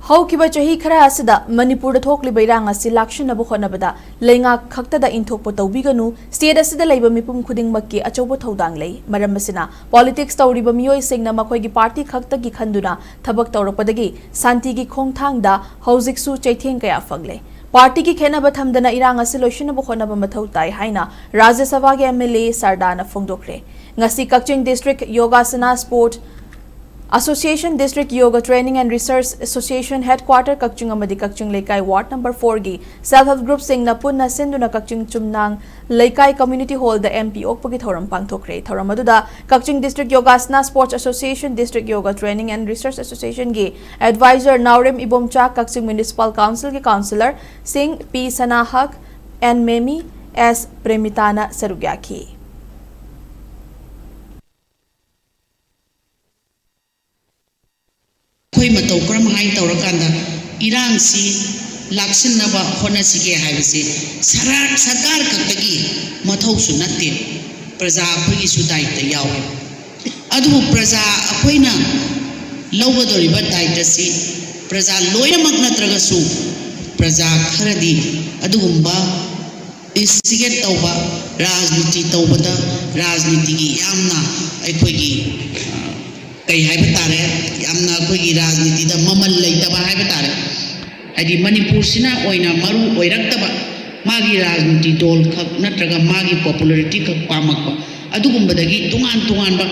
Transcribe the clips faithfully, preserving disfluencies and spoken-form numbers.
ꯍꯧꯈꯤꯕ ꯆꯍꯤ ꯈꯔ ꯑꯁꯤꯗ ꯃꯅꯤꯄꯨꯔꯗ ꯊꯣꯛꯂꯤꯕ ꯏꯔꯥꯡ ꯑꯁꯤ ꯂꯥꯛꯁꯤꯟꯅꯕ ꯍꯣꯠꯅꯕꯗ ꯂꯩꯉꯥꯛ ꯈꯛꯇꯗ ꯏꯟꯊꯣꯛꯄ ꯇꯧꯕꯤꯒꯅꯨ, state ꯑꯁꯤꯗ ꯂꯩꯕ ꯃꯤꯄꯨꯝ ꯈꯨꯗꯤꯡꯃꯛꯀꯤ ꯑꯆꯧꯕ ꯊꯧꯗꯥꯡ ꯂꯩ꯫ ꯃꯔꯝ ꯑꯁꯤꯅ politics ꯇꯧꯔꯤꯕ ꯃꯤꯑꯣꯏꯁꯤꯡꯅ ꯃꯈꯣꯏꯒꯤ party ꯈꯛꯇꯒꯤ ꯈꯟꯗꯨꯅ ꯊꯕꯛ ꯇꯧꯔꯛꯄꯗꯒꯤ ꯁꯥꯟꯇꯤꯒꯤ ꯈꯣꯡꯊꯥꯡꯗ ꯍꯧꯖꯤꯛꯁꯨ ꯆꯩꯊꯦꯡ ꯀꯌꯥ ꯐꯪꯂꯦ꯫ Partyꯒꯤ ꯈꯦꯠꯅꯕ ꯊꯝꯗꯅ ꯏꯔꯥꯡ ꯑꯁꯤ ꯂꯣꯏꯁꯤꯟꯅꯕ ꯍꯣꯠꯅꯕ ꯃꯊꯧ ꯇꯥꯏ ꯍꯥꯏꯅ ꯔꯥꯖ꯭ꯌ ꯁꯚꯥꯒꯤ MLA ꯁꯔꯗꯥꯅ ꯐꯣꯡꯗꯣꯛꯈ꯭ꯔꯦ꯫ ꯉꯁꯤ ꯀꯛꯆꯤꯡ District Yogasana Sport Association, District Yoga Training and Research Association headquarter ꯀꯛꯆꯤꯡ ꯑꯃꯗꯤ ꯀꯛꯆꯤꯡ ꯂꯩꯀꯥꯏ ward number fourꯒꯤ self help groupꯁꯤꯡꯅ ꯄꯨꯟꯅ ꯁꯤꯟꯗꯨꯅ ꯀꯛꯆꯤꯡ ꯆꯨꯝꯅꯥꯡ ꯂꯩꯀꯥꯏ community hallꯗ ꯑꯦꯝ ꯄꯤ ꯑꯣꯛꯄꯒꯤ ꯊꯧꯔꯝ ꯄꯥꯡꯊꯣꯛꯈ꯭ꯔꯦ꯫ ꯊꯧꯔꯝ ꯑꯗꯨꯗ ꯀꯛꯆꯤꯡ District Yogasana Sports Association, District Yoga Training and Research Associationꯒꯤ advisor ꯅꯥꯎꯔꯦꯝ ꯏꯕꯣꯝꯆꯥ, ꯀꯛꯆꯤꯡ Municipal Councilꯒꯤ councillorꯁꯤꯡ P Sanahak, N Memi, S ꯄ꯭ꯔꯦꯃꯤꯇꯥꯅ ꯁꯔꯨꯛ ꯌꯥꯈꯤ꯫ ꯑꯩꯈꯣꯏ ꯃꯇꯧ ꯀꯔꯝ ꯍꯥꯏꯅ ꯇꯧꯔꯀꯥꯟꯗ ꯏꯔꯥꯡꯁꯤ ꯂꯥꯛꯁꯤꯟꯅꯕ ꯍꯣꯠꯅꯁꯤꯒꯦ ꯍꯥꯏꯕꯁꯤ ꯁꯔꯥ-, ꯁꯔꯀꯥꯔ ꯈꯛꯇꯒꯤ ꯃꯊꯧꯁꯨ ꯅꯠꯇꯦ, ꯄ꯭ꯔꯖꯥ ꯑꯩꯈꯣꯏꯒꯤꯁꯨ ꯗꯥꯏꯇ ꯌꯥꯎꯏ꯫ ꯑꯗꯨꯕꯨ ꯄ꯭ꯔꯖꯥ ꯑꯩꯈꯣꯏꯅ ꯂꯧꯒꯗꯧꯔꯤꯕ ꯗꯥꯏꯇꯁꯤ ꯄ꯭ꯔꯖꯥ ꯂꯣꯏꯅꯃꯛ ꯅꯠꯇ꯭ꯔꯒꯁꯨ ꯄ꯭ꯔꯖꯥ ꯈꯔꯗꯤ ꯑꯗꯨꯒꯨꯝꯕ instigate ꯇꯧꯕ, ꯔꯥꯖꯅꯤꯇꯤ ꯇꯧꯕꯗ ꯔꯥꯖꯅꯤꯇꯤꯒꯤ ꯌꯥꯝꯅ ꯑꯩꯈꯣꯏꯒꯤ, ꯑ, ꯀꯩ ꯍꯥꯏꯕ ꯇꯥꯔꯦ, ꯌꯥꯝꯅ ꯑꯩꯈꯣꯏꯒꯤ ꯔꯥꯖꯅꯤꯇꯤꯗ ꯃꯃꯜ ꯂꯩꯇꯕ ꯍꯥꯏꯕ ꯇꯥꯔꯦ꯫ ꯍꯥꯏꯗꯤ ꯃꯅꯤꯄꯨꯔꯁꯤꯅ ꯑꯣꯏꯅ ꯃꯔꯨ ꯑꯣꯏꯔꯛꯇꯕ, ꯃꯥꯒꯤ ꯔꯥꯖꯅꯤꯇꯤ ꯗꯣꯜ ꯈꯛ ꯅꯠꯇ꯭ꯔꯒ ꯃꯥꯒꯤ popularity ꯈꯛ ꯄꯥꯝꯃꯛꯄ, ꯑꯗꯨꯒꯨꯝꯕꯗꯒꯤ ꯇꯣꯉꯥꯟ ꯇꯣꯉꯥꯟꯕ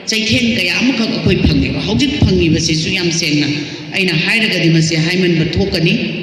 ꯆꯩꯊꯦꯡ ꯀꯌꯥ ꯑꯃꯈꯛ ꯑꯩꯈꯣꯏ ꯐꯪꯉꯦꯕ꯫ ꯍꯧꯖꯤꯛ ꯐꯪꯉꯤꯕꯁꯤꯁꯨ ꯌꯥꯝ ꯁꯦꯡꯅ ꯑꯩꯅ ꯍꯥꯏꯔꯒꯗꯤ ꯃꯁꯤ ꯍꯥꯏꯃꯟꯕ ꯊꯣꯛꯀꯅꯤ꯫